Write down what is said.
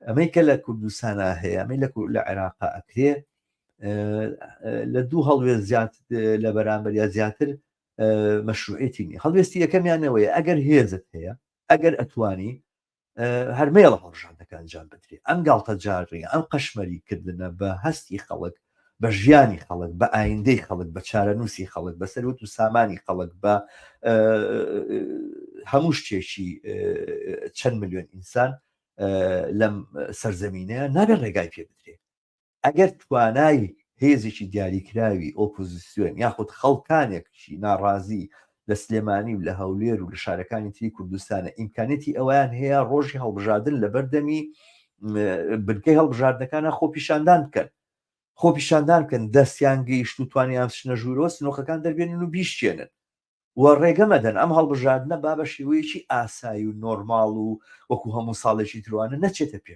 ئەمەی کە لە کوردستانە هەیە، ئەمەی لە عێراقا ئەکرێ لە دوو هەڵوێست زیات لە بەرامبەر یا زیاتر مەشروعێتی نیە. هەڵوێستی یەکەمیانەوەیە ئەگەر هێزت هەیە، ئەگەر ئەتوانی هەر مەیەڵە هەڵبژاردنەکە ئەنجام بدرێ. ئەم گاڵتەجاڕیە، ئەم قەشمەری کردنە بە هەستی خەڵک، بە ژیانی خەڵک، بە ئایندەی خەڵک، بە چارەنووسی خەڵک، بە سەروەت و سامانی خەڵک، بە هەموو شتێکی چەند ملیۆن ئینسان لەم سەرزەمینەیە نابێت ڕێگای پێ بدرێ. ئەگەر توانای هێزێکی دیاریکراوی ئۆپۆزیسیۆن یاخود خەڵکانێکی ناڕازی لە سلێمانی و لە هەولێر و لە شارەکانی تری کوردستانە ئیمکانیەتی ئەوەیان هەیە ڕۆژی هەڵبژاردن لە بەردەمی بنکەی هەڵبژاردنەکانە خۆپیشاندان بکەن، خۆپیشاندان بکەن، دەستیان گەیشت و توانیان بچنە ژوورەوە سنوقەکان دەربێنن و بیشکێنن و ڕێگە مەدەن ئەم هەڵبژاردنە با بە شێوەیەکی ئاسایی و نۆرماڵ و وەکو هەموو ساڵێکی تروانە نەچێتە پێش.